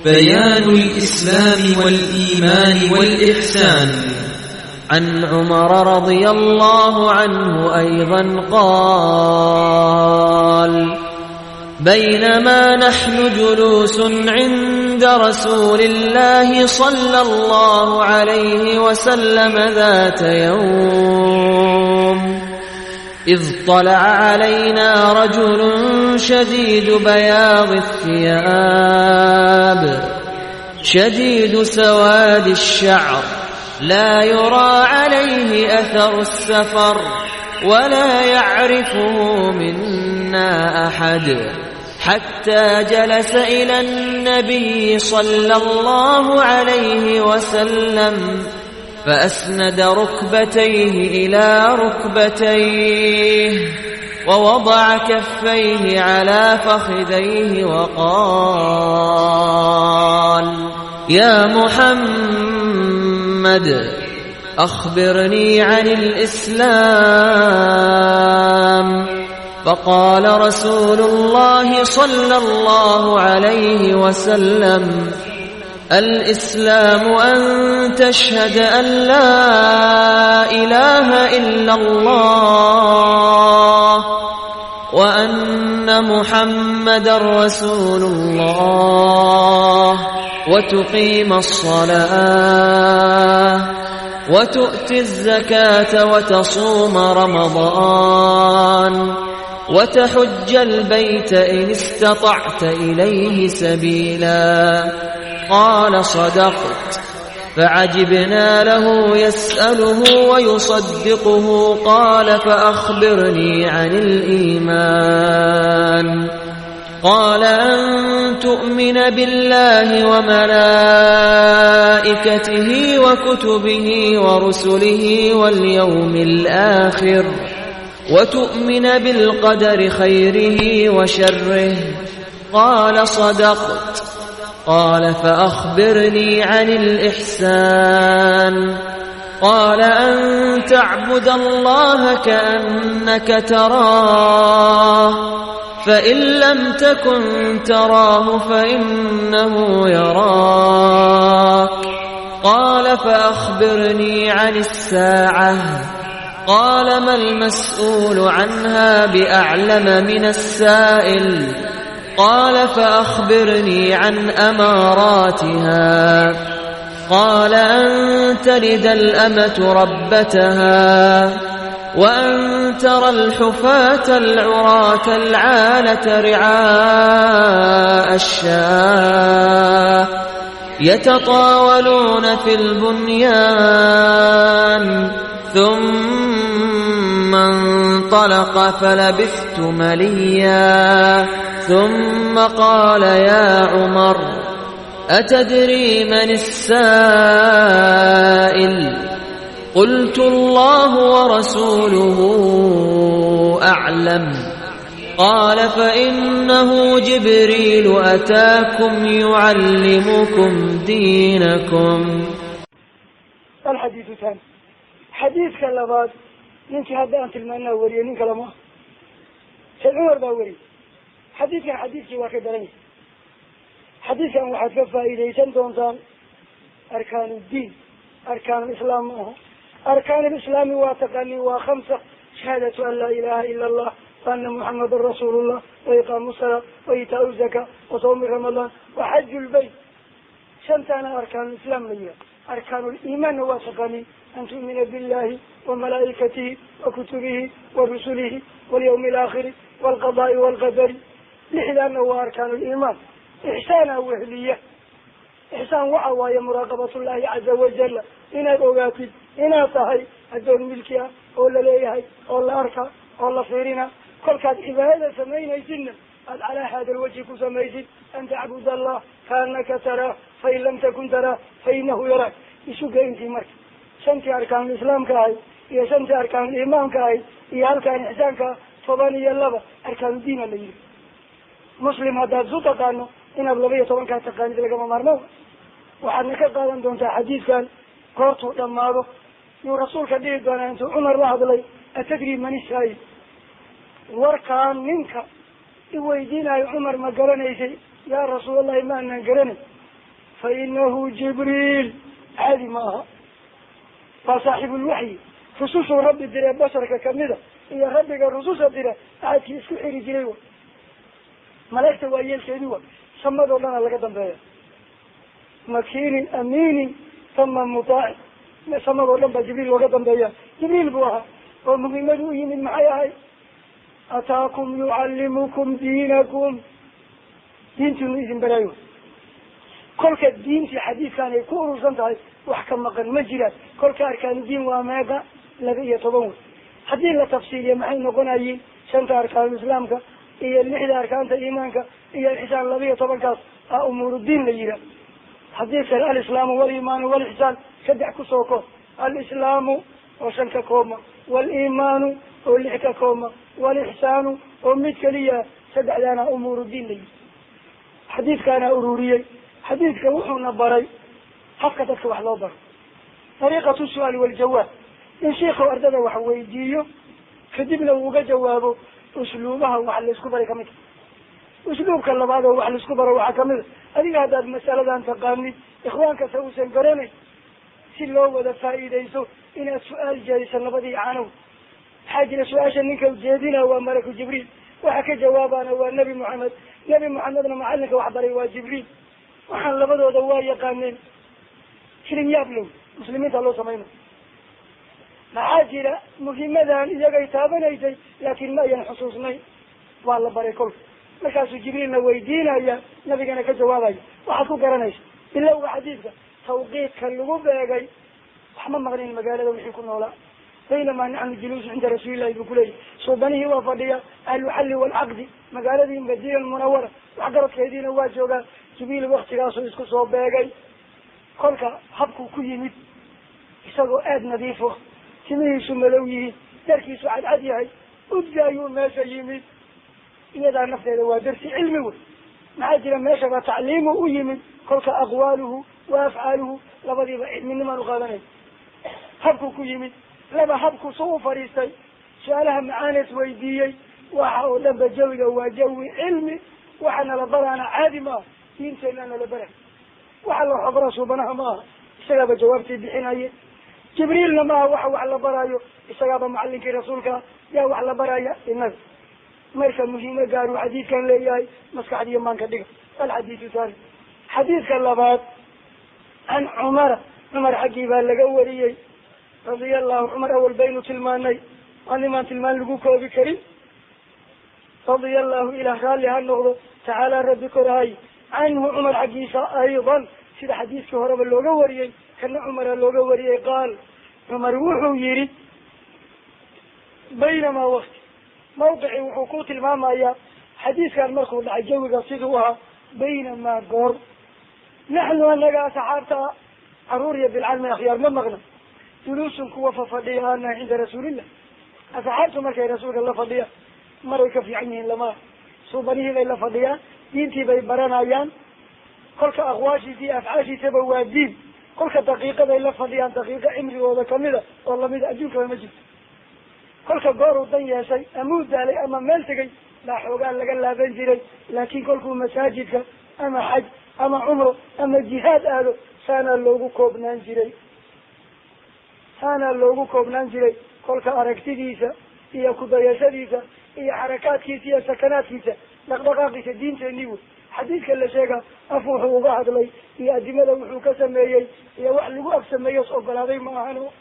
بيان الإسلام والإيمان والإحسان. عن عمر رضي الله عنه أيضا قال: بينما نحن جلوس عند رسول الله صلى الله عليه وسلم ذات يوم إذ طلع علينا رجل شديد بياض الثياب شديد سواد الشعر لا يرى عليه أثر السفر ولا يعرفه منا أحد حتى جلس إلى النبي صلى الله عليه وسلم فأسند ركبتيه إلى ركبتيه ووضع كفيه على فخذيه وقال: يا محمد أخبرني عن الإسلام. فقال رسول الله صلى الله عليه وسلم: الإسلام أن تشهد أن لا إله إلا الله وأن محمد رسول الله وتقيم الصلاة وتؤتي الزكاة وتصوم رمضان وتحج البيت إن استطعت إليه سبيلا. قال: صدقت. فعجبنا له يسأله ويصدقه. قال: فأخبرني عن الإيمان. قال: أن تؤمن بالله وملائكته وكتبه ورسله واليوم الآخر وتؤمن بالقدر خيره وشره. قال: صدقت. قال: فأخبرني عن الإحسان. قال: أن تعبد الله كأنك تراه فإن لم تكن تراه فإنه يراك. قال: فأخبرني عن الساعة. قال: ما المسؤول عنها بأعلم من السائل. قال: فأخبرني عن أماراتها. قال: أن تلد الأمة ربتها وأن ترى الحفاة العراة العالة رعاء الشاة يتطاولون في البنيان. ثم انطلق فلبثت مليا. ثم قال: يا عمر أتدري من السائل؟ قلت: الله ورسوله أعلم. قال: فإنه جبريل أتاكم يعلمكم دينكم. الحديث الثاني حديث كلابات ninkii hadda aan tilmaanaa wariyay nin kale maaha, Sayd Cumar baa wariyay xadiidkan. Xadiidkii waa ka daran yahay. Xadiidkan waxaad ka faa'iidaysan doontaan arkaan uddiin, arkaanulislaam ma aha. Arkaanulislaami waa taqaani, waa khamsa: shahaadatu an laa ilaha ila allah wa ana muxamadan rasuulullah wa iqaamu salaa wa itaau zakaa wa sawmi ramadaan wa xaju lbayt. Shantaana arkaanulislaam la yihaha. Arkaanuliimaanna waa taqaani: an tu'mina billahi وملائكته وكتبه ورسله واليوم الآخر والقضاء والقدر. لحدان هو أركان الإيمان. إحسان وهلية، إحسان وعوايا مراقبة الله عز وجل. إن أوقاتي إن تهي الدون ملكيا أو لليهي أو الأركا أو فيرنا كل كاد عبادة سمينيسن على هذا الوجه كسميسن أن تعبد الله كأنك تراه فإن لم تكن تراه فإنه يراك. يسوق أنت مرك shantii arkaanulislaamka ahay iyo shantii arkaanuliimaanka ahay iyo halkaan ixsaanka 12 arkaanudiina la yidhi. Muslim haddaad isu taqaano inaad 12-kaa taqaanid lagama maarmo. Waxaadna ka qaadan doontaa xadiidkan goortuu dhammaado yuu rasuulka dhihi doonaa intuu Cumar la hadlay: atadri man isaa'il? Warkaan ninka iweydiinayo Cumar ma garanaysay? Yaa rasuulallahi, ma anaan garanay. Fa inahu Jibriil caadi ma aha, waa saaxibulwaxyi, rusushuu rabbi diree basharka kamida iyo rabbiga rususha dira axadkii isku xiri jiray wa malaa'igta waa yeelkeedi wa samadoo dhana laga dambeeya. Makiinin amiinin tama mutaaci, samadoo dhan baa Jibriil looga dambeeya. Jibriil buu ahaa oo muhiimadu u yimid maxay ahay? Ataakum yucallimukum diinakum, diintiinu idin baraayo. Kolka diintii xadiidkan ay ku urursan tahay wax ka maqan ma jiraan. Kolka arkaanu diin waa meeqa? 12 wey. Haddii la tafsiiliyo maxay noqonayiin? 5 arkaanu islaamka iyo 6 arkaanta iimaanka iyo ixsaan, 12kaas aa umuurudiin la yihaa. Haddii kale alislaamu waliimaanu walixsaan 3 kusoo koob, alislaamu oo 5 ka koobma, waliimaanu oo 6 ka koobma, walixsaanu oo mid keliya, 3daana umuurudiin la yihi. Xadiidkaana ururiyey. Xadiidka wuxuuna baray habka dadka wax loo baro, dariiqatu su'aal waljawaab, in sheikhu ardada wax weydiiyo kadibna uu uga jawaabo. Usluubaha wax laisku baray kamid a. Usluubka labaad oo wax laisku baro waxaa kamid a, adiga haddaad masaladan taqaanid ikhwaankasa uusan garanayn, si loo wada faa'iidayso inaad su-aal jeediso labadii canow. Maxaa jira su-aasha ninka jeedina waa malaku Jibriil, waxa ka jawaabaana waa Nabi Muxamed. Nabi Muxamedna macalinka wax baray waa Jibriil. Waxaan labadooda waa yaqaaneen. Filim yaab low muslimiinta loo samayna. Maxaa jira muhiimadan iyagay taabanaysay, laakiin ma ayan xusuusnay, waa la baray kolka. Markaasuu Jibriilna weydiinaya, nabigana ka jawaabaya. Waxaad ku garanaysa bilowga xadiidka tawqiidka lagu beegay, wax ma maqlin magaalada wixii ku noolaa. Baynamaa naxnu juluusu cinda rasuulillahi buu kuleeyahy. Suubanihii waa fadhiya ahlu xalli waalcaqdi, magaaladii Madiina Almunawara waxgaradkeediina waa joogaa. Jibriil waktigaasuu isku soo beegay. Kolka habkuu ku yimid isagoo aada nadiifo, timihiisu madow yihiin, darkiisu cadcad yahay, udgaayuu meesha yimid. Iyadaa nafteeda waa darsi cilmi wey. Maxaa jira meeshaba tacliimu u yimid. Kolka aqwaaluhu wa afcaaluhu labadiiba cilminimaan u qaadanay. Habkuu ku yimid, laba habku soo u fadhiistay, su-aalaha macaanes weydiiyey, waxa oo dhan ba jawiga waa jawi cilmi. Waxa nala baraana caadi maaha, diinteenaa nala bara. Waxa la xobra suubanaha maaha, isagaaba jawaabtii bixinaye. Jibriilna maaha waxa wax la baraayo, isagaaba macalinkii rasuulka yaa wax la baraya inaga. Marka muhiimo gaaruu xadiidkan leeyahay, maskaxdiiyo maanka dhiga. Alxadiidu thani, xadiidka labaad, can Cumara, Cumar xaggii baa laga wariyey radia allahu. Cumar awal baynu tilmaanay, waa nimaan tilmaan lagu koobi karin. Radia allahu, ilaah raalli ha noqdo, tacaala rabbi korahay, canhu Cumar xaggiisa aydan, sida xadiiskii horeba looga wariyey kana Cumara looga wariyey. Qaal Cumar wuxuu yihi, baynamaa wakti mawqicii wuxuu ku tilmaamayaa xadiiskan markuu dhacay jawiga siduu ahaa. Baynamaa goor naxnu anaga asxaabta caruur iyo bilcalmi akhyaar ma maqna, juluusun kuwa fafadhiya aanahay cinda rasuulillah. Asxaabtu markay rasuulka la fadhiyaan maray ka fiican yihiin lama, suubanihii bay la fadhiyaan, diintii bay baranayaan. Kolka aqwaashiisa iyo afcaashiisaba waa diin. Kolka daqiiqaday la fadhiyaan, daqiiqo cimrigooda kamida oo lamida adduunkaba ma jirto. Kolka gooruu dan yeeshay ama u daalay ama meel tegay baa xoogaa laga laaban jiray, laakiin kolkuu masaajidka ama xaj ama cumro ama jihaad aado saanaa loogu koobnaan jiray, saanaa loogu koobnaan jiray. Kolka aragtidiisa iyo kudayashadiisa iyo xarakaadkiisa iyo sakanaadkiisa dhaqdhaqaaqiisa diinteenii wey. Xadiidka la sheega af wuxuu uga hadlay iyo adimada wuxuu ka sameeyey iyo wax lagu ag sameeyo ogolaaday ma ahano.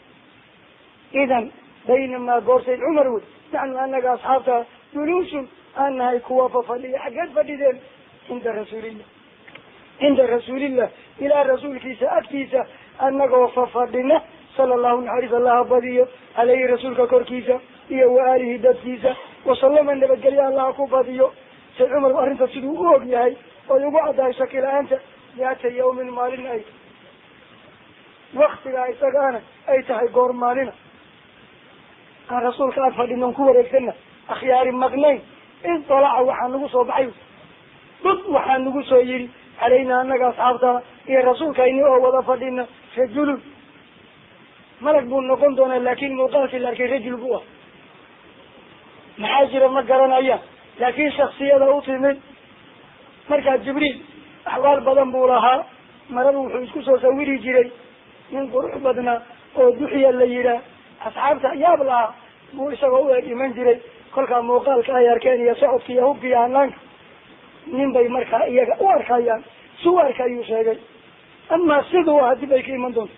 Idan baynamaa goor Sayd Cumar wey, naxnu anaga asxaabta juluusun aan nahay kuwa fafadhiya. Xaggeed fadhideen? Cinda rasuulillah, cinda rasuulillah, ilaa rasuulkiisa agtiisa anagoo fafadhina, sala allahu naxariis allaha badiyo caleyhi rasuulka korkiisa iyo wa aalihi dadkiisa wasalama nabadgelyo allaha ku badiyo. Sayd Cumar arrinta siduu u og yahay oy ugu caddahay shaki la-aanta, daata yawmin maalin ay waktigaa isagaana ay tahay goor maalina aan rasuulka ag fadhinon ku wareegsana, akhyaari maqnayn. Idalaca waxaa nagu soo baxay dud, waxaa nagu soo yidhi calaynaa annaga asxaabta iyo rasuulkayni oo wada fadhina rajulun, malag buu noqon doonaa, laakin muuqaalkii la arkay rajul buu ah. Maxaa jira ma garanaya, laakiin shaksiyada u timid markaa Jibriil axwaal badan buu lahaa. Marar wuxuu isku soo sawiri jiray nin qurux badnaa oo duxiya la yidhaah, asxaabta yaab lahaa buu isagoo u eg iman jiray. Kolkaa muuqaalka ay arkeen iyo socodka iyo hubka iyo hanaanka nin bay markaa iyaga u arkayaan, si u arkayuu sheegay. Amaa siduu aha dib ay ka iman doonto.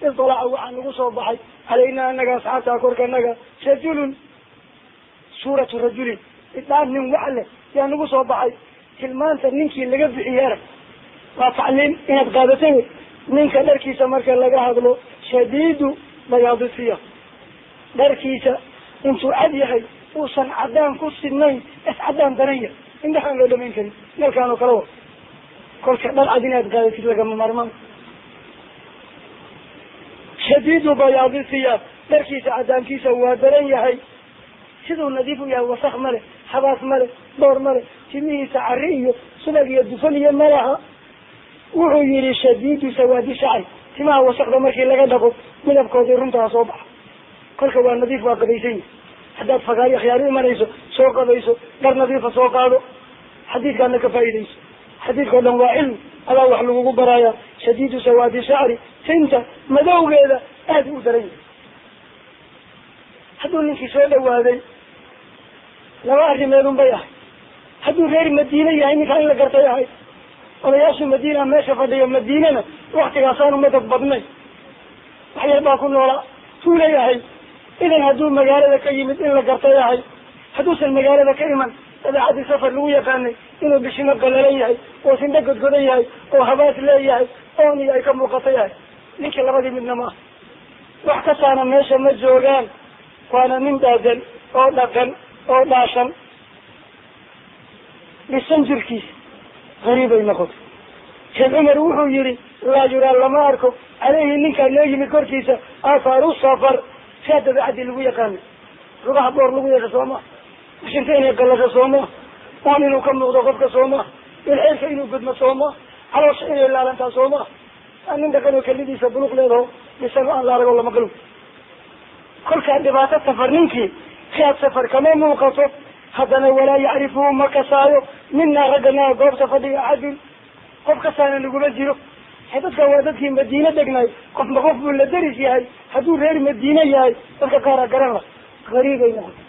Idalaca waxaa nagu soo baxay calaynaa anaga asxaabtaa korkanaga rajulun, suuratu rajulin, idhaan nin wax leh yaa nagu soo baxay. Tilmaanta ninkii laga bixiyey arag waa tacliim inaad qaadatay. Ninka dharkiisa marka laga hadlo shadiidu bayaadisiya, dharkiisa intuu cad yahay uusan cadaan ku sidnayn, is cadaan daran yahay, indhahaan loo dhamayn karin, nalkaan oo kale wa. Kolka dhar cad inaad qaadatid lagama maarmaan. Shadiidu bayaadi siyaab, dharkiisa cadaankiisa waa daran yahay. Siduu nadiif u yahay, wasak male, habaas male, door male, timihiisa cari iyo subag iyo dufan iyo malaha. Wuxuu yihi shadiidu sawaadi shacri, timaha wasakda markii laga dhaqo midabkoodii runtaa soo baxa. Kolka waa nadiif, waa qabaysan yahay. Haddaad fagaari akhyaar u imanayso soo qabayso, dhar nadiifa soo qaado, xadiidkaana ka faa'iidayso. Xadiidka o dhan waa cilmi, adaa wax lagugu baraaya. Shadiidu sawaadi shacri, tinta madowgeeda aada u daran yahay. Hadduu ninkii soo dhawaaday laba arrimeedun bay ahay. Hadduu reer madiine yahay ninkaa in la gartay ahay, odayaashii madiina meesha fadhiya, madiinana waktigaasaan umadad badnay, wax yar baa ku noolaa, tuulay ahay. Idan hadduu magaalada ka yimid in la gartay ahay. Hadduusan magaalada ka iman, dabeecadii safar lagu yaqaanay inuu bishimo qalalan yahay oo sindho godgodan yahay oo habaas leeyahay oon iyo ay ka muuqatay ahay. Ninkii labadii midna ma ah, wax kastaana meesha ma joogaan. Waana nin dhaadan oo dhaqan oo dhaashan dhisan, jirkiisa gariibay noqotay. Sheekh Cumar wuxuu yihi laa yuraa, lama arko, caleyhi ninkaa noo yimid korkiisa athaaru safar, saa dabeecadii lagu yaqaanay. Lugaha boor lagu yeesho soo maa, bishinta inay qalasho soo maa, oon inuu ka muuqdo qofka soo maa, ilxeelka inuu gudmo soo maa, caloosha inay laalantaa soo maa. Aa nin dhaqan oo kelidiisa buluq leedaho dhisan oo aan la arago lama qalo. Kolkaa dhibaato safar ninkii siaad safar kama muuqato. Haddana walaa yacrifuhu, ma kasaayo, minaa ragganaga goobta fadhiga axadun, qof kasaana naguma jiro. Dadka waa dadkii madiine degnaay, qofma qof buu la deris yahay. Hadduu reer madiine yahay dadka qaaraa garan la, gariibay noqotay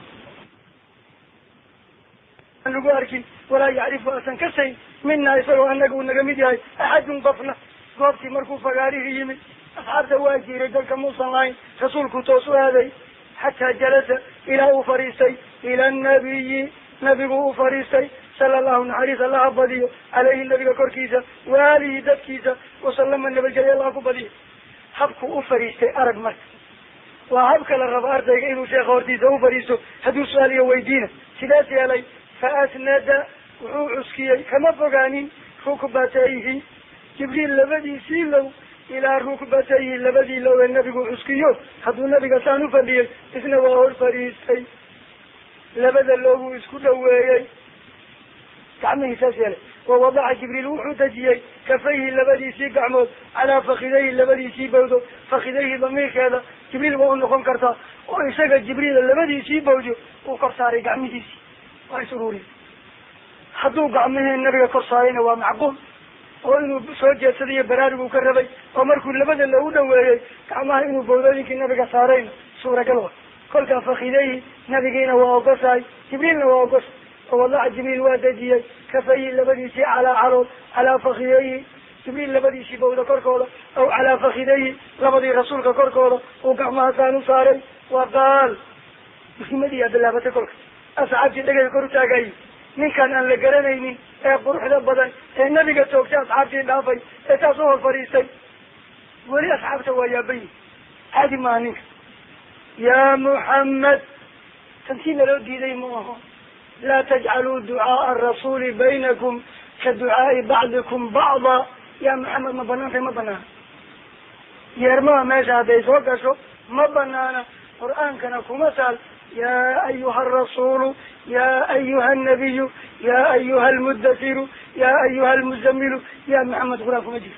lagu arkin. Walaa yacrifu, asan kasayn, minaa isagoo anaga uu naga mid yahay, axadun qofna. Goobtii markuu fagaarihii yimid asxaabta waa jiiray, dalka muusan lahayn, rasuulku toos u aaday. Xataa jalasa, ilaa uu fariistay, ila nabiyi, nabigu u fariistay, sala allahu, naxariis allaha badiyo, caleyhi nabiga korkiisa, waalihi dadkiisa, wasalama nabadgelyo allaha ku badiyo. Habku u fariistay arag marka waa habka la rabo ardayga inuu sheekha hortiisa u fariisto hadduu su-aal iyo weydiina. Sidaas yeelay, fa asnada, wuxuu cuskiyey, kama fogaanin, rukbatayhi, Jibriil labadiisii low, ilaa rukbatayhi, labadii low ee nabigu cuskiyo. Hadduu nabiga saan u fadhiyey, isna waa hor fadhiistay, labada loobuu isku dhaweeyey, gacmihii saas yeelay. Wawadaca, Jibriil wuxuu dejiyey, kafayhi, labadiisii gacmood, calaa fakidayhi, labadiisii bawdo. Fakidayhi damiirkeeda Jibriil waa u noqon kartaa, oo isaga Jibriila labadiisii bawdo uu kor saaray gacmihiisii, waa is ururiyey. Hadduu gacmihii nabiga kor saarayna waa macquul, oo inuu soo jeedsadayo baraariguu ka rabay, oo markuu labada loogu dhaweeyey gacmaha inuu bawdooyinkii nabiga saarayna suuragal wa. Kolkaa fakidayhi nabigiina waa ogoshahay, Jibriilna waa ogoshay. Wawadaca, Jibriil waa dejiyey, kafayhi, labadiisii calaa calood, calaa fakidayhi, Jibriil labadiisii bawda korkooda, aw calaa fakidayhi, labadii rasuulka korkooda uu gacmaha saan u saaray. Wa qaal, muhiimadiiyaa bilaabatay. Kolka asxaabtii dhegay kor u taagayy, ninkan aan la garanaynin ee quruxda badan ee nabiga toogtay, asxaabtii dhaafay ee taas u hor fadhiistay, weli asxaabta waa yaabayi, caadi maaha ninka. Yaa Muxamed, tantii naloo diiday ma aho, laa tajcaluu ducaaa arasuuli baynakum ka ducaai bacdikum bacda. Yaa Maxamed ma banaantay? Ma banaana. Yeermaha meesha hadday soo gasho ma banaana. Qur-aankana kuma taal yaa ayuha arasuulu, yaa ayuha annabiyu, yaa ayuha almudasiru, yaa ayuha almuzamilu. Yaa Maxamed qur-aan kuma jirto.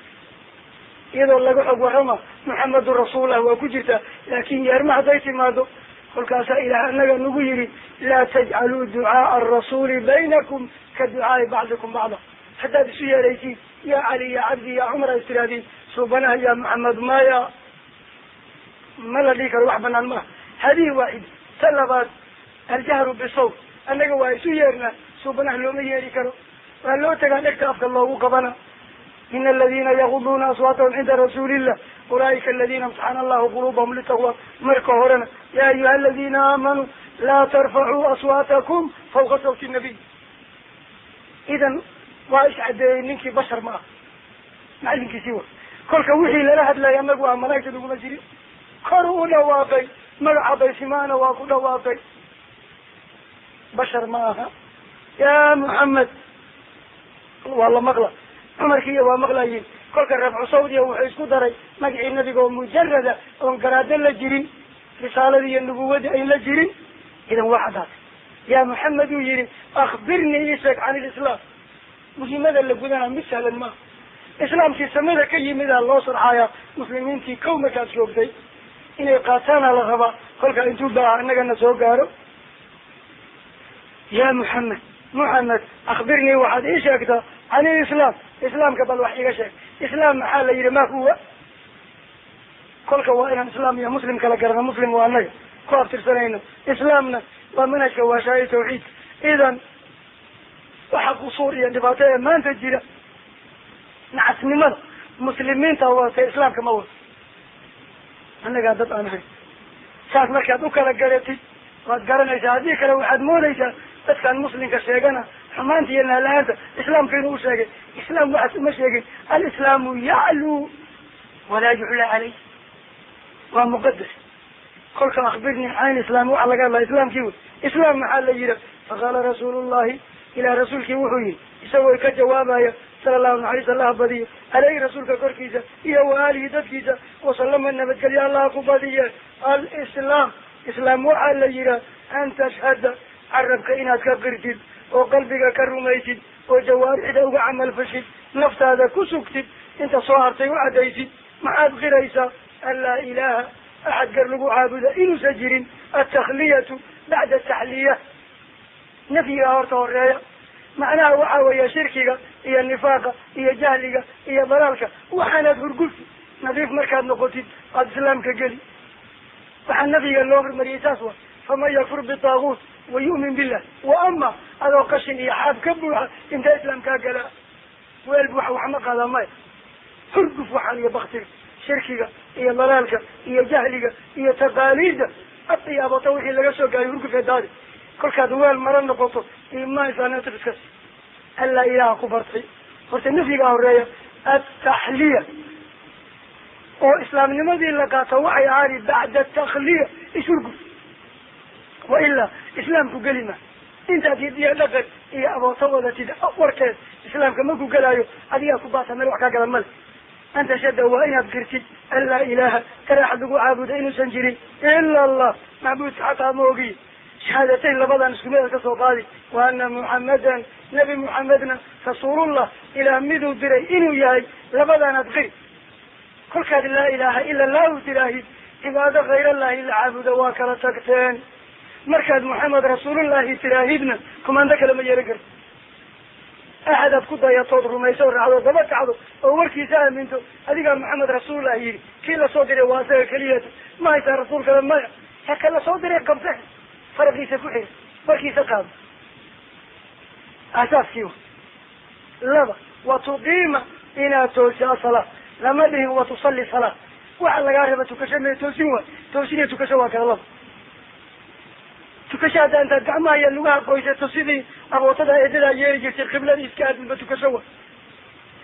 Iyadoo laga xog warrama Muxamedun rasuulah waa ku jirtaa, laakin yeerma hadday timaado, kolkaasaa Ilaah anaga nagu yidhi laa tajcaluu ducaaa arasuuli baynakum ka ducaai bacdikum bacda. Haddaad isu yeeraysiin يا علي يا عبدي يا عمر استرادين سبحانه يا محمد ما يا ما لديك الوحب ما هذه واحد سلبات الجهر بالصوت أنك وايسو يرنا سبحانه لو ما يري كرو ولو تغنكت أفك الله قبنا إن الذين يغضون أصواتهم عند رسول الله أولئك الذين امتحن الله قلوبهم للتقوى مركهرنا يا أيها الذين آمنوا لا ترفعوا أصواتكم فوق صوت النبي. إذن وايش عدي بشر معه معلنك سوى كل كوحي لرهد لا يملقوا ملايكة دقوا مجري كروا نواقي مرعبي سمانا واقو نواقي بشر معها يا محمد والله مغلى عمركي ومغلايين كل رفع صوتي وحيسكو دري مقعي النبي مجردة وانقرادا لجرين رسالة النبوة أي لجرين. إذا واحد هذا يا محمد يجري أخبرني إيشك عن الإسلام مهمة اللي قلنا مش سهلا ما إسلام في سمده كي مدى الله صرحايا مسلمين في كومك أسلوب إن قاتانا لغبا قلت إنتو باع أنك نسوق يا محمد محمد أخبرني واحد إيش أكثر عن الإسلام إسلام قبل وحي شيء إسلام محل يري ما هو كل كوائنا إسلام يا مسلم كلا قرنا مسلم وأنك كواب ترسلين إسلامنا ومنهج وشاي توحيد. إذن وحق صوريا دفاتي ما أنت جيرا نعسني ماذا مسلمين توا إسلام كما هو أنا قاعد أنا ساعة مركز وكلا قريتي وقرنا هذيك لو واحد مو ليس بس كان مسلم كشيء حمانتي إن لا أنت إسلام كانوا شيء إسلام واحد ما شيء الإسلام يعلو ولا يعلى عليه ومقدس. قلت أخبرني عن الإسلام وعلى قال الله إسلام كيف إسلام محل يجرى. فقال رسول الله إلى رسولك وحي يسوي كجوابه صلى الله عليه وسلم بدي عليه رسولك كركيزة إلى وآله تدكيزة وسلم النبي قال يا الله قبضية الإسلام إسلام وعلى يجرى أن تشهد عربك إنك كقرتد وقلبك كرميتد وجوارحك عمل فشد نفس هذا كسكتد انت صهرتي وعديتد معاد غريسة أن لا إله أحد قرلقوا عابد إنو سجر التخلية بعد التحلية نفي أورته الرأي معناه وحاوية شركك إيا النفاق إيا جهلك إيا ضلالك وحنا تقول نظيف مركز نقطي قد سلامك قلي وحن نفي اللوغر مريتاسوا فمن يكفر بالطاغوت ويؤمن بالله وأما هذا قشن إيحاب كبوحة انت إسلام كاقلا ويلبوحة وحمق هذا ماي هرقف وحان يبختر شركك إيا ضلالك إيا جهلك إيا تقاليد الطيابة وحي اللي قشوك يهرقف يداري كل كادوال مرة نقطه إما إنسان تفسكس ألا إله كبرتي قلت النفي قال التحلية وإسلام نمذي لك توعي عاري بعد التخلية إيش وإلا إسلام كلمة أنت تدي لك يا أبو صوّدة تدي أوركز إسلام كما كقلايو أدي أكباسة من وحكا كلام أنت شد وإن أذكرتي ألا إله ترى أحد عابد إنه سنجري إلا الله معبود حتى موجي شهادتين لبضع نسكمية كسوقادي وأن محمدا نبي محمدنا رسول الله إلى مدو دري إنه ياي لبضع نتغير كل كاد لا إله إلا الله تلاهي عبادة غير الله إلا عابد واكرة تكتين مركز محمد رسول الله تلاهيدنا كما عندك لما يرقر أحد أبقى يطور رميسور عدو ضبط عدو ووركي ساهم انتو هذه قال محمد رسول الله يري كلا صدري واسع كليته ما يسأل رسول كلام ما هكلا صدري قبضه فرقي سكحي فرقي سقام أساس كيو لبا وتقيم إلى توسع صلاة لما به وتصلي صلاة وعلى قاربة تكشم توسيوا توسيني تكشوا كلام تكشاد أنت دعما يلوها قويسة تصيبي أبو تدا إدلا يرجع القبلة إسكاد بتكشوا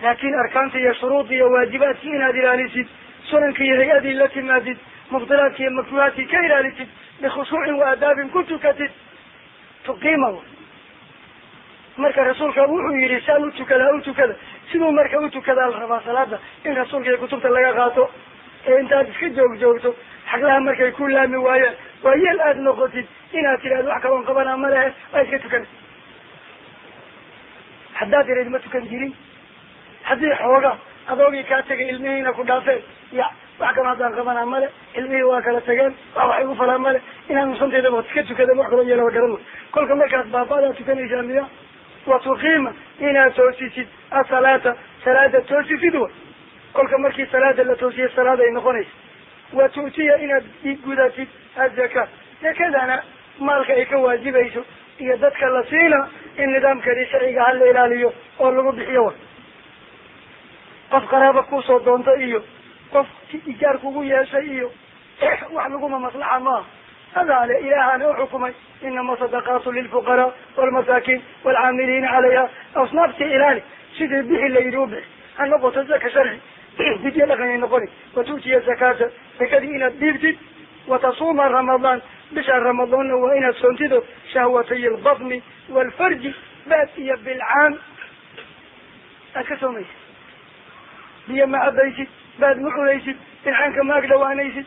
لكن أركانتي يا شروطي يا واجباتي إن هذه الآليسي سننك يا هذه التي ما زد مفضلاتي مكروهاتي كي الآليسي بخشوع وآداب كنت كتد تقيمه مركز رسولك وحو يرسال وتكذا وتكذا سنو مركز وتكذا الربا صلاة إن رسولك كتبت لك غاطو إنت أتسكت جوجته حق لها مركز يكون لها موايا وهي الآن نقطت إنها تلاد وحكا وانقبنا مالها ويسكت تكن حداد يريد ما تكن جيرين حدي حوغا أضوغي كاتك علميين أكون دافع يا وحكا ما تنقبنا مالها علمي واكلا تكن وحيقو فلا مالها إنها نصنت إذا بتسكت كذا محكرا يلا وكرمه كل مركز بابا تكن إجامية وتقيم إلى توسيسي الصلاة salaada toosisid wa kolka markii salaada la toosiyo salaada ay noqonaysa wa tu'tiya inaad gudatid azaka zakadana maalka ay ka waajibayso iyo dadka la siina in nidaamkeedii sharciga ha la ilaaliyo oo lagu bixiyo wa qof qaraaba kusoo doonta iyo qof ijaar kugu yeeshay iyo wax laguma maslaxa maaha hadaale ilaahana u xukumay inama sadaqaatu lilfuqaraa walmasaakiin waalcaamiliina calayha asnaaftii ilaali sidii bixi la yidhi u bixi ha noqoto zaka sharci fidyo dhaqan ay noqoni wa tu'tiya zakaata zakadii inaad dhiibtid watasuuma ramadaan bisha ramadaanna waa inaad soontido shahwatay albatni waalfarji baad iyo bilcaan aad ka soomaysid biyo ma cabaysid baad ma cunaysid bilcaanka ma agdhawaanaysid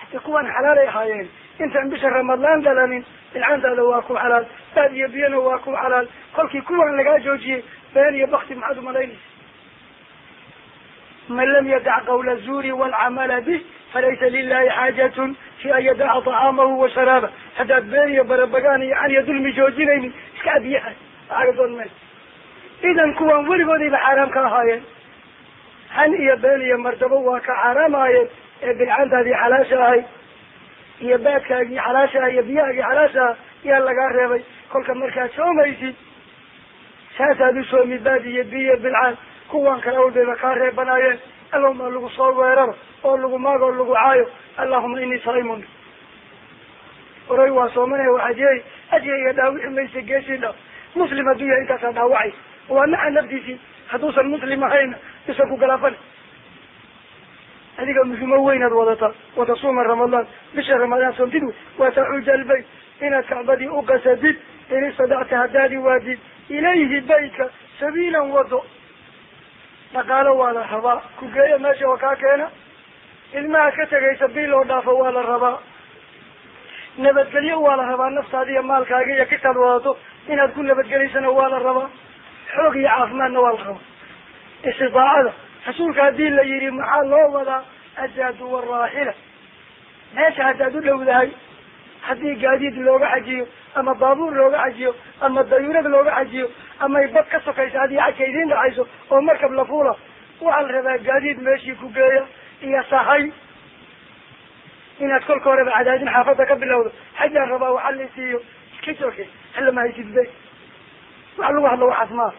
hata kuwaan xalaal ay ahaayeen intaan bisha ramadaan dhalanin bilcaantaada waa ku xalaal baad iyo biyana waa ku xalaal kolkii kuwaan lagaa joojiyey been iyo bakti maxaad umalaynaysa man lam yadac qawla zuuri waalcamala bih falaysa lilahi xaajatun fi an yadaca tacaamahu wa sharaaba haddaad been iyo barabagaan iyo can iyo dulmi joojinaynin iska abiyaha waxaaga doon mayso idan kuwaan weligoodayba xaaraam ka ahaayeen han iyo been iyo martabo waa ka xaaraamaayeen ee bilcaantaadii xalaasha ahay iyo baadkaagii xalaasha ah iyo biyahaagii xalaasha ah yaa lagaa reebay kolka markaad soomaysid saasaad u soomi baad iyo biyo bilcaan kuwan kale awlbayba kaa reebanaayeen allahuma lagu soo weeraro oo lagu maago oo lagu caayo allahuma inii saa'imun oray waa soomanaya waxaad yeeli ajiga iyo dhaawici maysa geesii dhaaf muslim hadduu yahay intaasaa dhaawacaysa waa naca naftiisii hadduusan muslim ahayna isan ku galaafan adiga muhimo weynaad wadataa watasuuma ramadaan bisha ramadaan soontid wataxuja albayt inaad kacbadii u qasadid in istadacta haddaadi waadid ilayhi baytka sabiilan wado dhaqaalo waa la rabaa ku geeya meesha oo kaa keena ilmaha ka tegaysa bil oo dhaafo waa la rabaa nabadgelyo waa la rabaa naftaada iyo maalkaaga iyo kitaad wadato inaad ku nabadgelaysana waa la rabaa xoog iyo caafimaadna waa la rabaa istidaacada rasuulka haddii la yidhi maxaa loo wadaa azaadu waraaxila meesha haddaad u dhowdahay haddii gaadiid looga xajiyo ama baabuur looga xajiyo ama dayuurad looga xajiyo ama bad ka sokaysa haddii xajka idiin dhacayso oo markab la fuula waxaa la rabaa gaadiid meeshii ku geeya iyo sahay inaad kolka horeba cadaadin xaafadda ka bilowdo xajaan rabaa waxa la siiyo iska jooke hala ma haysid be wax lagu hadlo waxaas maaha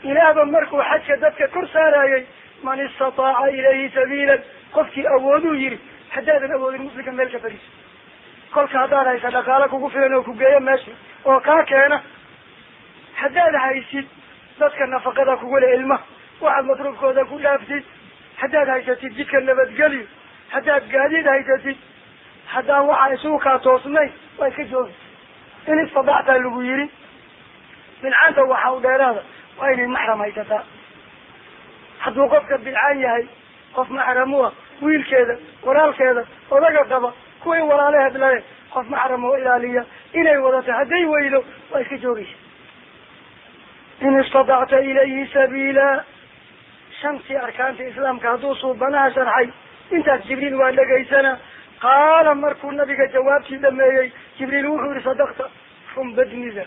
ilaahba markuu xajka dadka kor saarayay man istataaca ilayhi sabiilan qofkii awooduu yidhi haddaadan awoodin muslimka meel ka fadhiiso kolka haddaad haysa dhaqaalo kugu filan oo ku geeya meesha oo kaa keena haddaad haysid dadka nafaqada kugule ilmaha waxaad masruufkooda ku dhaaftid haddaad haysatid jidka nabadgelyo haddaad gaadiid haysatid haddaan waxaa isugu kaa toosnayn waa iska joogi in istadactaa lagu yidhi bilcaanta waxa u dheeraada waa inay maxram haysataa hadduu qofka bilcaan yahay qof maxram u ah wiilkeeda walaalkeeda odaga qaba kuway walaalaheed lale qof maxram oo ilaaliya inay wadato hadday weydo waa iska joogaysa in istadacta ilayhi sabiila shantii arkaanta islaamka hadduu suubanaha sharxay intaas Jibriil waa dhageysana qaala markuu nabiga jawaabtii dhameeyey Jibriil wuxuu yidhi sadaqta run badnida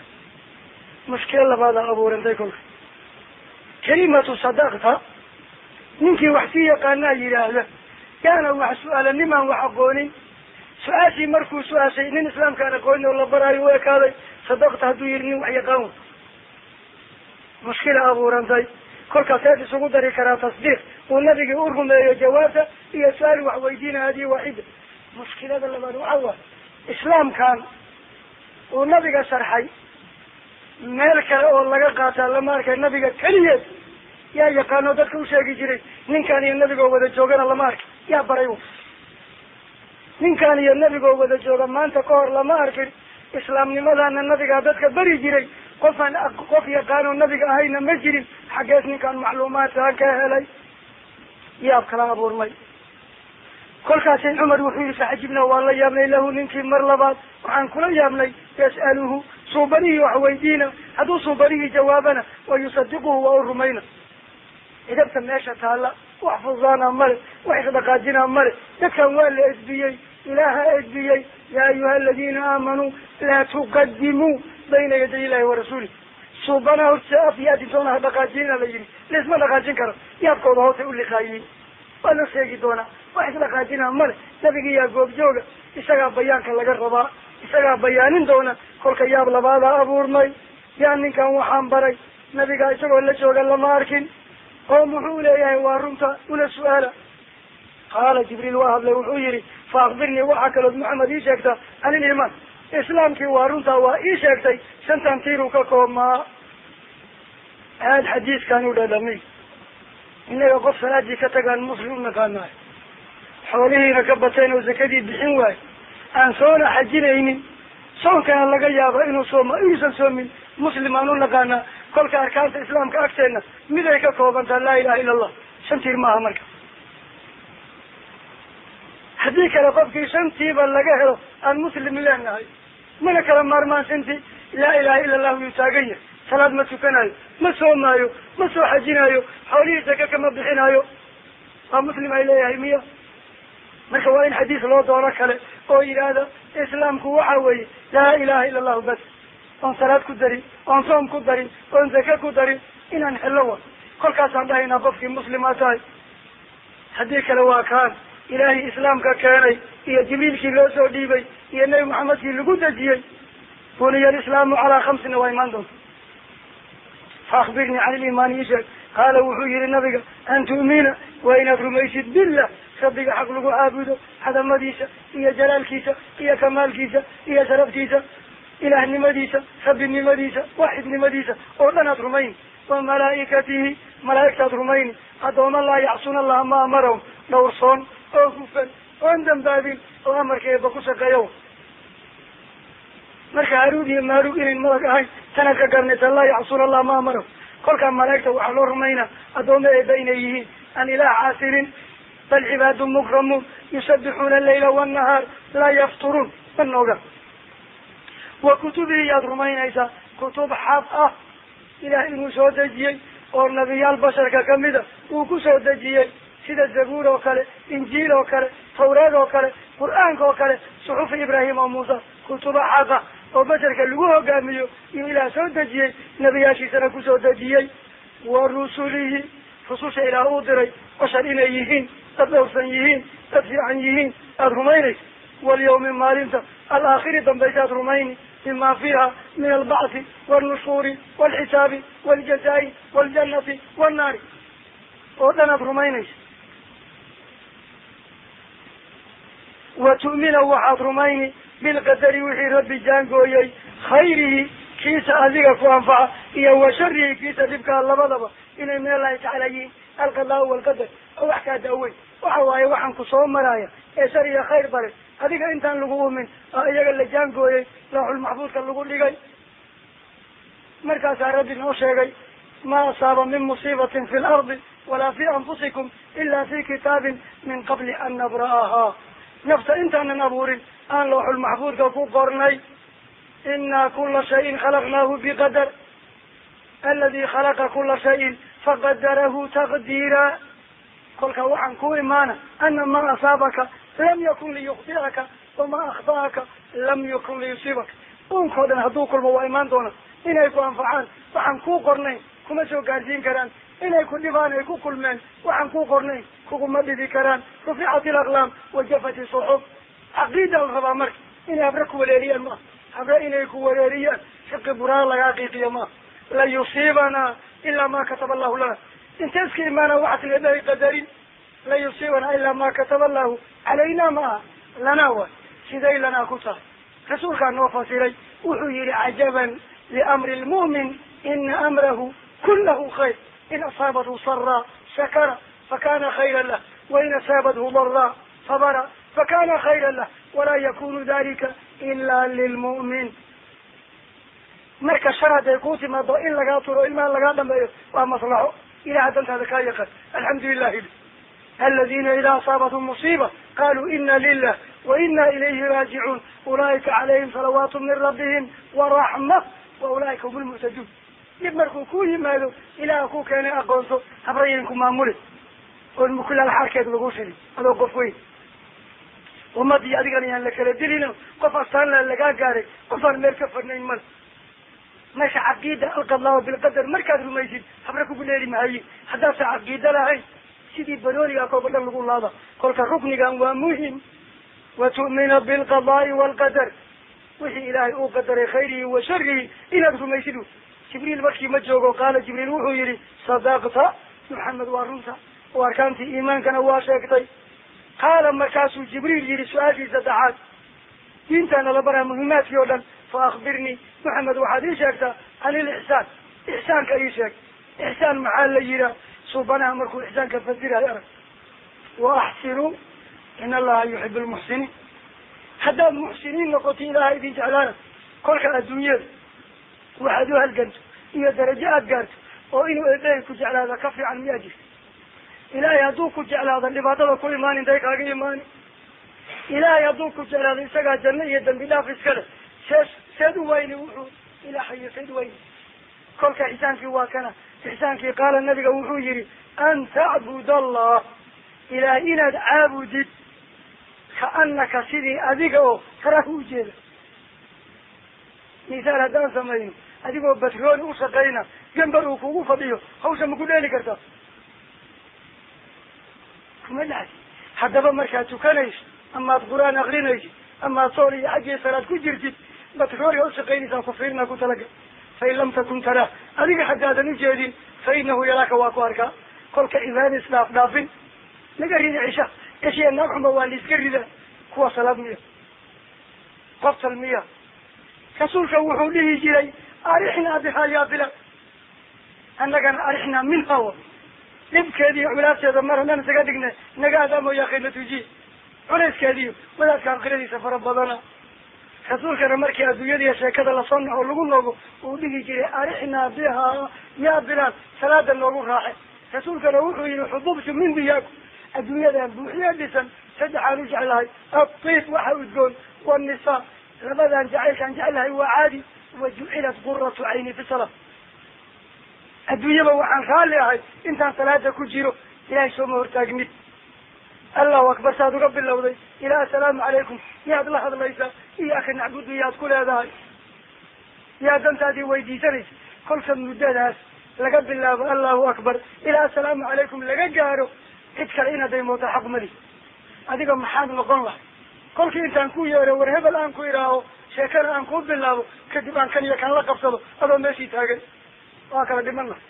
mushkil labaada abuurantay kolka kelimatu sadaqta ninkii wax sii yaqaanaa yidhaahda yaana wax su-aala nimaan wax aqoonin su-aashii markuu su-aashay nin islaamkaan aqoonin oo la baraayo u ekaaday sadaqta hadduu yidhi nin wax yaqaan w mushkila abuurantay kolkaas seed isugu dari karaa tasdiiq uu nabigii u rumeeyo jawaabta iyo su-aal wax weydiina hadihi waaxida mushkilada labaad waxaa waay islaamkan uu nabiga sharxay meel kale oo laga qaataa lama arkay nabiga keliyeed yaa yaqaano dadka u sheegi jiray ninkan iyo nabigoo wada joogana lama arkay yaa baray ninkan iyo nabigoo wada jooga maanta ka hor lama arkin islaamnimadana nabigaa dadka bari jiray qofaan qof yaqaano nabiga ahayna ma jirin xaggees ninkaan macluumaadkaan ka helay yaab kala abuurmay kolkaasi Cumar wuxuu yidhi faxajibna waa la yaabnay lahu ninkii mar labaad waxaan kula yaabnay yas'aluhu suubanihii wax weydiina hadduu suubanihii jawaabana wa yusadiquhu waa u rumayna idabta meesha taalla wax fudaana male wax isdhaqaajinaa male dadkan waa la edbiyey ilaaha edbiyey yaa ayuha aladiina aamanuu laa tuqadimuu bayna yaday illahi wa rasuulih Suubanaha hortiisa af iyo adintoona ha dhaqaajinina la yidhi, laisma dhaqaajin karo. Yaabkooda hoosay u liqaayiin, waa loo sheegi doonaa. Wax isdhaqaajinaa male, nabigiyaa goobjooga, isagaa bayaanka laga rabaa, isagaa bayaanin doona. Kolka yaab labaadaa abuurmay, yaa ninkan waxaan baray, nabigaa isagoo la jooga lama arkin, oo muxuu leeyahay waa runta, una su-aala. Qaala Jibriil waa hadlay, wuxuu yihi fa akbirnii, waxaa kalood Maxamed ii sheegtaa can iliimaan, islaamkii waa runtaa waa ii sheegtay, shantan tiiruu ka koobmaa. Aad xadiiskan u dhadhamay, innaga qof salaadii ka tagaan muslim u naqaanayo, xoolihiina ka bateen oo zakadii bixin waayo, aan soona xajinaynin, soonkana laga yaaba inuu sooma inuusan soomin, muslim aan u naqaanaa. Kolka arkaanta islaamka agteena miday ka koobantaa laa ilaha illa allah, shan tiir maaha. Marka haddii kale qofkii shantiiba laga helo aan muslim leenahay, mana kala maarmaan shantii. Laa ilaha illa allahu yuu taagan yahay, salaad ma tukanayo, ma soomaayo, ma soo xajinayo, xoolihii zaka kama bixinayo, waa muslim ay leeyahay miya? Marka waa in xadiis loo doono kale oo yidhaahda islaamku waxa weeye laa ilaha illa allahu bas, oon salaad ku darin, oon soom ku darin, oon zaka ku darin, inaan hello wa. Kolkaasaan dhahaynaa qofkii muslimaa tahay. Haddii kale waa kaan ilaahay islaamka keenay iyo Jibriilkii loo soo dhiibay iyo Nebi Maxamedkii lagu dejiyey. Buniya alislaamu calaa khamsina waa imaan doonta. Fa akhbirnii can iliimaani isheeg. Qaala wuxuu yihi nabiga an tu'mina, waa inaad rumaysid billah, rabbiga xaq lagu caabudo, cadamadiisa iyo jalaalkiisa iyo kamaalkiisa iyo sharaftiisa, ilaahnimadiisa, rabbinimadiisa, waaxidnimadiisa oo dhan aad rumayni, wa malaa'ikatihi, malaa'igtaad rumayni, addooma laa yacsuuna allaha ma amarahum, dhowrsoon oo hufan oon dambaabin oo amarka eeba ku shaqeeyo. Marka haruud iyo maaruug inayn malag ahayn tanaad ka garanaysaa, laa yacsuuna allaha ma amarahum. Kolkaa malaa'igta waxaa loo rumaynaa addooma eeba inay yihiin, aan ilaah caasinin, bal cibaadu mukramuun yusabixuuna allayla wannahaar laa yafturuun, ma nooga. Wa kutubihi yaad rumaynaysaa, kutub xaq ah ilaah inuu soo dejiyey oo nabiyaal basharka kamida uu ku soo dejiyey, sida Zabuur oo kale, Injiil oo kale, Tawreed oo kale, Qur-aanka oo kale, suxufi Ibraahim oo Muusa, kutuba xaqa oo basharka lagu hogaamiyo inuu ilaah soo dejiyey, nabiyaashiisana kusoo dejiyey. Wa rusulihi, rususha ilaah uu diray, bashar inay yihiin, dad dhowrsan yihiin, dad fiican yihiin, aada rumaynaysa. Walyawmi, maalinta alaakhiri dambaysa aad rumayni, bima fiiha min albacthi waalnushuuri waalxisaabi waaljazaa'i waaljannati waannaari oo dhan aad rumaynaysa. Wa tu'mina, waxaad rumayni bilqadari, wixii rabbi jaangooyey, khayrihi kiisa adiga ku anfaca iyo wa sharihi kiisa dhibkaa, labadaba inay min allahi tacaala yihiin. Alqadaa walqadar oo wax kaa daaweyn waxa waaye, waxaan ku soo maraya ee shar iyo khayr bare adiga intaan lagu umin oo iyaga la jaangooyey, lawxul maxfuudka lagu dhigay. Markaasaa rabbi noo sheegay ma asaaba min musiibatin fi lardi walaa fi anfusikum ila fi kitaabin min qabli an nabra'ahaa, nafta intaanan abuurin aan lawxul maxfuudka ku qornay. Inaa kula shayin khalaqnaahu biqadar, aladi khalaqa kula shayin faqadarahu taqdiira. Kolka waxaan ku imaana ana maa asaabaka lam yakun liyukhdi'aka wamaa akhta'aka lam yakun liyusiibaka. Unkao dhan hadduu kulmo waa imaan doona inay ku anfacaan, waxaan kuu qornayn kuma soo gaarsiin karaan, inay ku dhibaan ay ku kulmeen, waxaan kuu qornayn kuguma dhibi karaan. Ruficat ilaqlaam wajafat isuxuf. Caqiida la rabaa marka inay habre ku wareeriyaan maaha, habre inay ku wareeriyaan, fiqi buraar lagaa qiiqiyo maaha. La yusiibanaa ilaa ma kataba allahu lana, inta iska imaana waxaa tileedahay qadarin. La yusiibanaa ilaa ma kataba allahu calayna maaha, lanaa waay. Siday lanaa ku tahay rasuulkaa noo fasiray, wuxuu yihi cajaban liamri lmu'min ina amrahu kulahu khayr, in asaabathu saraa shakara fakana khayra lah, wain asaabathu daraa sabara fakana khayra lah, walaa yakunu dalika ila lilmu'min. Marka shar hadday kuu timaado in lagaa turo, ilmaha lagaa dhameeyo, waa maslaxo, ilaha dantaada kaa yaqaan. Alxamdu lilahi aladina ida asaabathum musiiba qaluu ina lilah wa ina ilayhi raajicuun, ulaa'ika calayhim salawaatu min rabbihim waraxma wa ulaa'ika hum lmuhtaduun. Dhib markuu ku yimaado ilaah ku keenay aqoonso, habrayin ku maamuli oon mukulaal xaarkeed lagu shidi adoo qof weyn. Ummadii adigana yaan la kala dilino, qof astaan la lagaa gaaray, qofaan meel ka fadhnayn male. Marka caqiida alqadaa bilqadar markaad rumaysid habra kugu dheeri mahaye. Haddaadsa caqiida lahayn sidii banooniga kooba dhan lagu laada. Kolka ruknigan waa muhim. Wa tu'mina bilqadaai waalqadar, wixii ilaahay uu qadaray khayrihi wa sharihi inaad rumaysid. Jibriil markii ma joogo, qaala Jibriil wuxuu yihi sadaqta Maxamed, waa runta oo arkaantii iimaankana waa sheegtay. Qaala markaasuu Jibriil yihi su-aashii saddexaad, diintaana la baraa muhimaadkii oo dhan, fa akhbirnii Maxamed waxaad ii sheegtaa can ilixsaan, ixsaanka ii sheeg. Ixsaan maxaa la yihaa? Suubanaha markuu ixsaanka fasirayo arag, wa axsinuu in allaha yuxibu lmuxsiniin. Haddaad muxsiniin noqoto ilaaha idin jeclaana. Kolka adduunyada waxaad u halganto iyo darajo aada gaarto oo inuu eebbehay ku jeclaada ka fiican miyaa jirta? Ilaahay hadduu ku jeclaada dhibaatada ku imaan intay kaaga imaani. Ilaahay hadduu ku jeclaado isagaa janno iyo dambi dhaaf iskale, seed u wayni wuxuu ilaahayo seed wayni. Kolka ixsaankii waa kana ixsaankii. Qaala nabiga wuxuu yihi an tacbud allah, ilaahay inaad caabudid kaanaka sidii adiga oo taraahu ujeeda. Mithaal haddaan samayno, adigoo batrooni u shaqayna gambar uu kugu fadhiyo, hawsha ma ku dheeli kartaa? Kuma dhacdi. Haddaba markaad tukanayso amaad qur-aan akrinaysid amaad sool iyo xaggii salaad ku jirtid, batrooniga ushaqaynaysaa ku fiirna ku talagal. Fain lam takun taraah, adiga haddaadan ujeedin, fa inahu yaraaka, waa ku arkaa. Kolka cibaada isdhaaf dhaafin naga rida cisha cishiya naag xunba waa laiska ridaa. Kuwa salaad miya qoftal miya? Rasuulka wuxuu dhihi jiray arixnaa bihaa yaa bilaal, annagana arixnaa minha wa dhibkeediiyo culaabteeda mar haddaan isaga dhignay naga adaamo yaa khayna tujiye culayskeediiyo wadaadka aakhiradiisa fara badana. Rasuulkana markii adduunyadiiyo sheekada lasoo naco lagu noogo uu dhihi jiray arixnaa bihaa yaa bilaal, salaada noogu raaxe. Rasuulkana wuxuu yihi xububtu min diyaaku, adduunyadan buuxiye dhisan saddexaan u jeclahay, atiib waxa udgoon, wanisaa labadan jacaylkaan jeclahay waa caadi, wa jucilat quratu cayni fi salaa. Adduunyaba waxaan raalli ahay intaan salaada ku jiro ilaahay sooma hortaagnid. Allahu akbar saad uga bilowday ilaa assalaamu calaykum yaad la hadlaysaa, iyaaka nacbudu yaad ku leedahay, yaa dantaadii weydiisanaysa. Kolka muddadaas laga bilaabo allahu akbar ilaa assalaamu calaykum laga gaaro, cid kale inaad daymooto xaq mali. Adiga maxaad noqon lahay kolkii intaan ku yeero war hebel aan ku idhaaho, sheekana aan ku bilaabo, kadib aan kan iyo kan la qabsado adoo meeshii taagan waa kala dhiman lahay.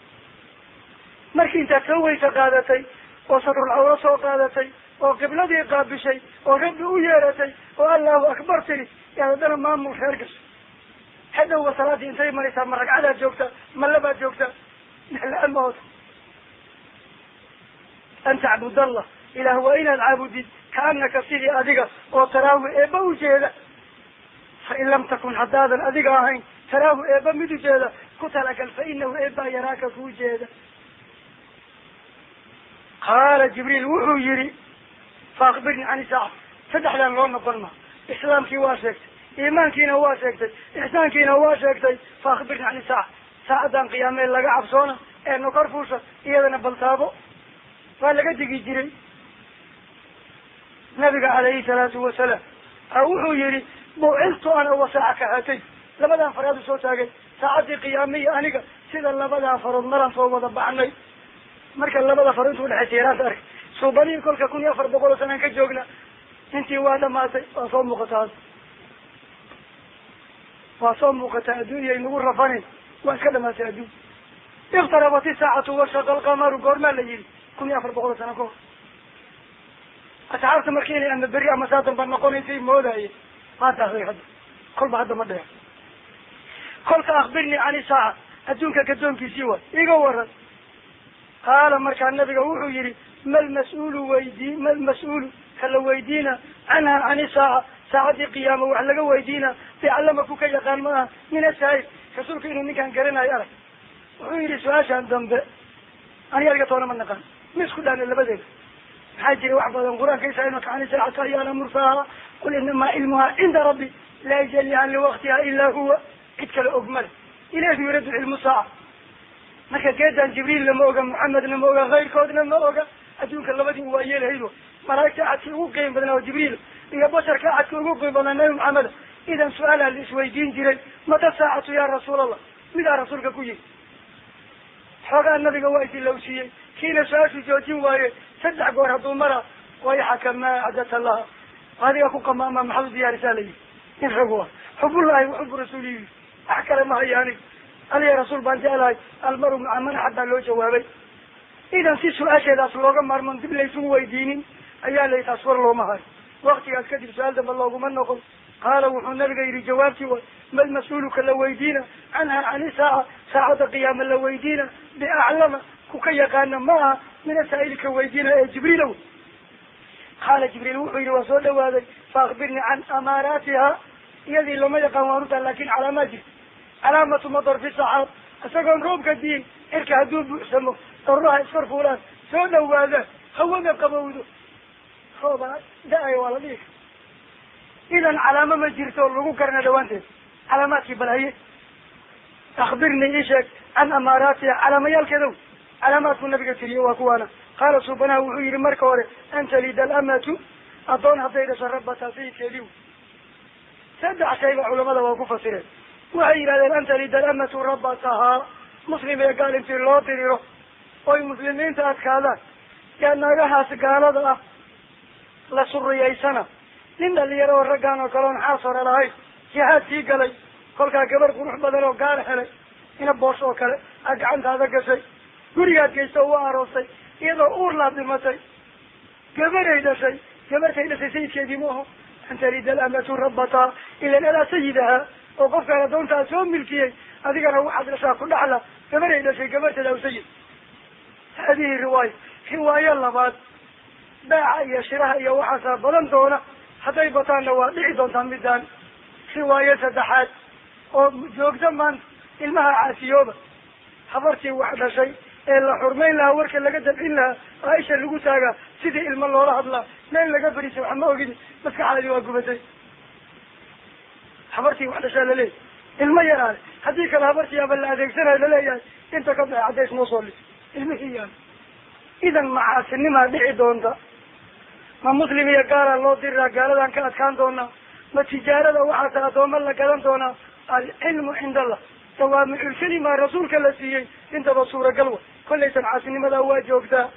Markii intaad soo weysa qaadatay oo satrul cawro soo qaadatay oo qibladii qaabishay oo rabbi u yeeratay oo allahu akbar tiri, yaad haddana maamul reer gashay. Hadhowba salaadii intay maraysaa, ma ragcadaad joogtaa ma labaad joogtaa? La-aan ma hoota. An tacbud allah, ilaah waa inaad caabudid kaanaka sidii adiga oo taraahu eebba ujeeda. Fa in lam takun haddaadan adiga ahayn taraahu eebba mid ujeeda, ku talagal fa inahu eebbaa yaraaka kuu jeeda. Qaala Jibriil wuxuu yihi fa akbirnii can isaaca. Saddexdan loo noqon ma, islaamkii waa sheegtay, iimaankiina waa sheegtay, ixsaankiina waa sheegtay. Fa akhbirnii can isaaca, saacaddan qiyaamee laga cabsoona ee nokor fuusha iyadana baltaabo waa laga digi jiray. Nabiga calayhi salaatu wasalaam a wuxuu yihi buciltu ana wasaaca ka haatay, labadan farood usoo taagay saacaddii qiyaamiya aniga sida labadaa farood maraan soo wada baxnay. Marka labada farood intuu dhexaysa yaraanta arkay suubaniin kolka 1400 oo sanaan ka joogna, intii waa dhamaatay, waa soo muuqataa hadda, waa soo muuqataa adduunya inagu rafanin, waa iska dhamaatay adduun. Iqtarabat isaacatu washaqa alqamaru, goormaa la yihi? 1400 oo sano kahor. Asxaabta marka inay ama beri ama saa damba noqonaysay moodaye, waa daahday hadda, kolba hadda ma dheer. Kolka akhbirnii can isaaca, adduunka gadoonkiisii waay iga waran. Qaala markaa nabiga wuxuu yihi mal mas-uulu weydii, mal mas-uulu kala weydiina canha can isaaca, saacaddii qiyaama wax laga weydiina bicallama ku ka yaqaan ma aha min asaa'il. Rasuulka inuu ninkaan garanayo arag, wuxuu yihi su-aashaan dambe aniga adiga toona ma naqaan, ma isku dhaana labadeeda. Maxaa jira wax badan qur-aanka isaailmaka can isaacati ayaana mursaaha, qul inamaa cilmuhaa cinda rabbi laa yajaliha liwaqtiha ilaa huwa, cid kale og male, ilayhi yuradu cilmu saaca. Marka geedan Jibriilna ma oga, Maxamedna ma oga, kayrkoodna ma oga. Adduunka labadii waa yeelahaydo, malaa'igta axadkii ugu qiim badnaa oo Jibriil iyo basharka axadkii ugu qiim badnaa nabi Maxamed. Idan su-aalaa la isweydiin jiray, mata saacatu yaa rasuul allah? Midaa rasuulka ku yiri xoogaa nabiga waa isilowsiiyey, kiina su-aashu joojin waaye 3 goor hadduu mara wayxaka maa acdata laha, adiga ku qamaama maxaad u diyaarisaa la yidhi. In ragu ah xubullaahi wa xubu rasuulihi, wax kale ma hayaani, aliya rasuul baan jeclahay. Almaru maca man axab baa loo jawaabay. Idan si su-aasheedaas looga maarmoon dib laysugu weydiinin ayaa la taas war looma hayo. Waqtigaas kadib su-aal damba looguma noqon. Qaala wuxuu nabiga yidhi jawaabtii way mal mas-uuluka la weydiina canha cani saaca, saacadda qiyaama la weydiina biaclama ku ka yaqaana ma aha min asaa'ilka weydiina ee Jibriilow. Qaala Jibriil wuxuu yidhi waa soo dhawaaday, fa akhbirnii can amaaraatiha, iyadii lama yaqaan waan utaa, laakin calaamaad jirta. Calaamatu madar fi saxaab, isagoon roobka diin cirka hadduu buuxsamo daruuraha iskor fuulaan soo dhawaada hawada qabowdo rooba da-ay waa la dhihi kara. Idan calaamo ma jirto lagu garana dhawaanteed calaamaadkii balhaye. Akhbirnii ii sheeg can amaaraatiha, calaamayaalkeedow calaamaadkuu nabiga tiriye waa kuwaana. Qaala suubanaha wuxuu yihi marka hore an talida alamatu, addoon hadday dhasho rabbataa sayidkeedii. 3 shay ba culamada waa ku fasireen. Waxay yidhahdeen an talida alamatu rabbatahaa, muslim ee gaal intii loo diriro oy muslimiinta adkaadaan yaa naagahaas gaalada ah la suriyaysana. Nin dhalinyaro oo raggaan oo kale oon xaas hore lahayn jihaadkii galay, kolkaa gabar qurux badan oo gaal helay ina boos oo kale a gacantaada gashay, gurigaad geysta oo waa aroostay, iyadoo uur laad dhimatay, gabaray dhashay, gabartay dhashay sayidkeedii ma aho. An talida alamatu rabbataa, ilan adaa sayidahaa oo qofkaan addoontaa soo milkiyey, adigana waxaad dhashaa ku dhaxla, gabaray dhashay gabarteeda aw sayid. Haadihi riwaaya. Riwaayo labaad, baaca iyo shiraha iyo waxaasaa badan doona, hadday bataanna waa dhici doontaa midaan. Riwaayo saddexaad oo joogta maanta ilmaha caasiyooba, habartii wax dhashay ee la xurmayn lahaa, warka laga dabcin lahaa, aaisha lagu taagaa sidii ilmo loola hadlaa, meel laga fariisay wax ma ogidi, maskaxdaadii waa gubatay. Habartii wax dhashaa laleeyahay ilmo yaraale, haddii kale habartii aba la adeegsanayo laleeyahay inta ka baxay caddays noo soo lis ilmihii yaala. Idan macaasinimaa dhici doonta. Ma muslim iyo gaalaa loo diriraa, gaaladan ka adkaan doonaa, ma tijaarada waxaase addooma la gadan doonaa. Alcilmu cinda allah, jawaamiculkelima rasuulka la siiyey intaba suuragal wa. Kollaysan caasinimadaa waa joogtaa,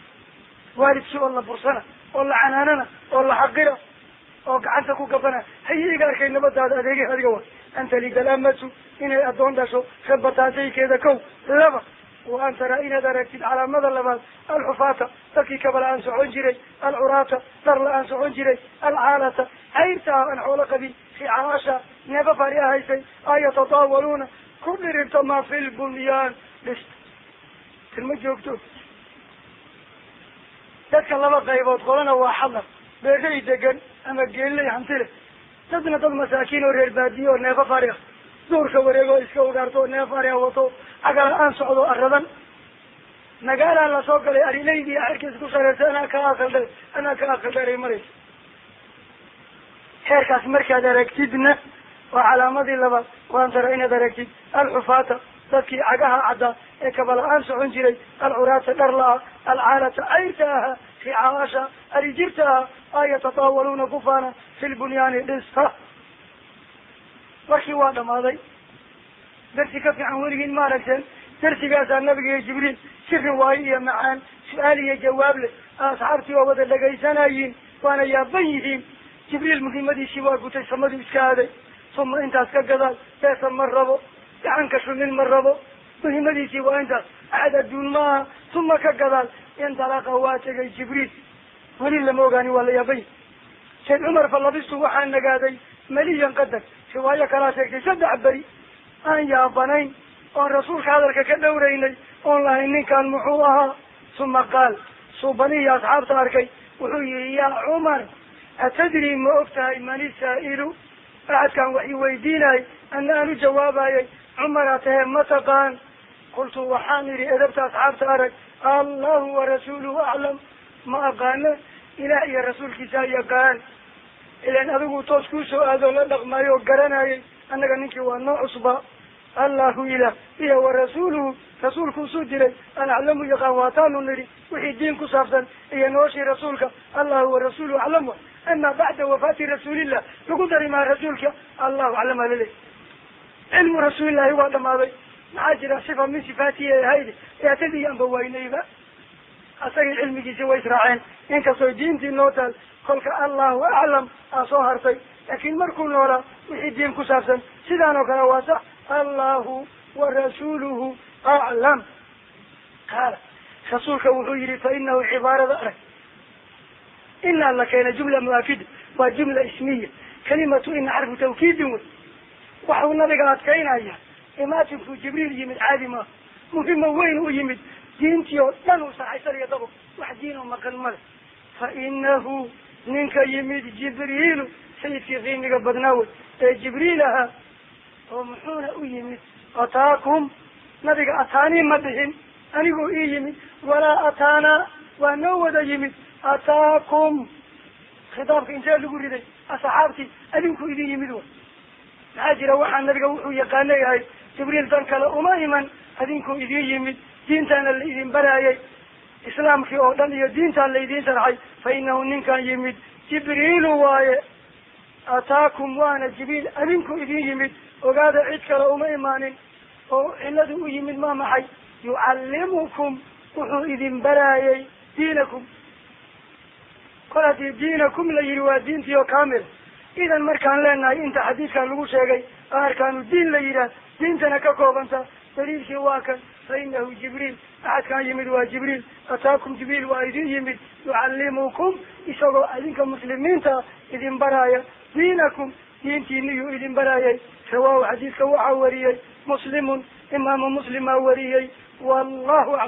waalidkii oo la bursana oo la canaanana oo la xaqira oo gacanta ku gabana, haye iga arkay nabadaada adeegay adiga wa. An talida alamatu, inay addoon dhasho rabataa saykeeda kow. 2 wa an tara inaad aragtid calaamada labaad alxufaata, dadkii kaba la-aan socon jiray, alcuraata dhar la-aan socon jiray, alcaalata cayrta ah aan xoolo qabin, ricaasha neefa fari ahaysay, ay yatataawaluuna ku dhirirto maa fi lbunyaan dhista. Tilma joogto dadka 2 qaybood, qolana waa xadar beeray degan ama geelley hantile, dadna dad masaakiin oo reer baadiye oo neefa fari ah, duurka wareego iska ugaarto oo neef fari ah wato, cagala aan socdo aradan. Magaalaa lasoo galay arileydii xerkiis ku shareertay, anaa ka aqal dheer, anaa ka aqal dheer ay maraysa. Heerkaas markaad aragtidna waa calaamadii labaad. Waan tara inaad aragtid alxufaata, dadkii cagaha caddaa ee kaba la-aan socon jiray, alcuraata dhar la-a, alcaalata cayrta ahaa, ricaasha arijirta ahaa, ay yatataawaluuna kufaana fi lbunyaani dhista. Warkii waa dhamaaday. Darsi ka fiican weligiin ma aragteen. Darsigaasaa nabiga iyo Jibriil si riwaayo iyo macaan su-aal iyo jawaab leh asxaabtii waa wada dhagaysanayiin, waana yaaban yihiin. Jibriil muhiimadiisii waa gutay, samaduu iska aaday. Uma intaas ka gadaal beesa ma rabo, gacanka shumin ma rabo, muhiimadiisii waa intaas, axad adduun maaha. Uma ka gadaal indalaqa waa tegay Jibriil, weli lama ogaani, waa la yaaban yihi. Sayd Cumar fa labistu waxaa nagaaday maliyan qadar, riwaayo kalaa sheegtay 3 beri aan yaabanayn oon rasuulka hadalka ka dhowraynay oon lahayn ninkan muxuu ahaa. Uma qaal suubanihii asxaabta arkay wuxuu yihi yaa Cumar, atadri ma og tahay man isaa'ilu, axadkan wax i weydiinayay anna aan u jawaabayay, Cumar atahee ma taqaan? Qultu waxaan idhi edabta asxaabta arag, allahu wa rasuuluhu aclam, ma aqaana, ilaah iyo rasuulkiisa yaqaan. Ilan adigu toos kuu soo aadoo la dhaqmaayo oo garanayay, annaga ninkii waa noo cusbaa. Allahu ilaah iyo wa rasuuluhu, rasuulku usuu diray, an aclamu yaqaan, waataanu nidhi wixii diin ku saabsan iyo noloshii rasuulka, allahu wa rasuuluhu aclam. Ama bacda wafaati rasuulillah lagu dari maa rasuulka, allahu aclam alale. Cilmu rasuulillahi waa dhamaaday. Maxaa jira sifa min sifaatihi ay ahayd daatadii anba waynayba asagii cilmigiisi way israaceen inkastoo diintii noo taal kolka allahu aclam aa soo hartay laakiin markuu noolaa wixii diin ku saabsan sidaan oo kale waa sax allahu wa rasuuluhu aclam. Qaala rasuulka wuxuu yihi fa inahu cibaarada arag inaa la keenay jumla muaakida waa jumla ismiya kalimatu ina xarfu tawkiidin wey waxuu nabiga adkaynaya imaatinkuu Jibriil yimid caadi maaha muhima weyn u yimid diintii oo dhan uu saxaysan iyo dabo wax diin oo maqan male. Fa inahu ninka yimid Jibriilu sayidkii qiimiga badnaa wey ee Jibriil ahaa oo muxuuna u yimid ataakum nabiga ataanii ma dhihin aniguu ii yimid walaa ataanaa waa noo wada yimid ataakum khitaabka intee lagu riday asxaabtii adinku idin yimid wa. Maxaa jira waxaa nabiga wuxuu yaqaana yahay Jibriil dan kale uma iman adinku idin yimid diintaana la idin baraayay islaamkii oo dhan iyo diintaan la idin sharxay. Fa inahu ninkan yimid Jibriilu waaye ataakum waana Jibriil adinku idin yimid ogaada cid kale uma imaanin oo ciladu u yimid ma maxay yucallimukum wuxuu idin baraayay diinakum. Kol haddii diinakum la yihi waa diintii oo kaamil. Idan markaan leenahay inta xadiidkan lagu sheegay arkaanu diin la yidhaah diintana ka koobanta daliilkii waa kan fa inahu Jibriil axadkaan yimid waa Jibriil ataakum Jibriil waa idin yimid yucallimukum isagoo idinka muslimiinta idin baraaya diinakum diintiiniyuu idin baraayay. Rawaahu xadiidka waxaa wariyey Muslimun imaamu Muslimaa wariyey wallahu aclam.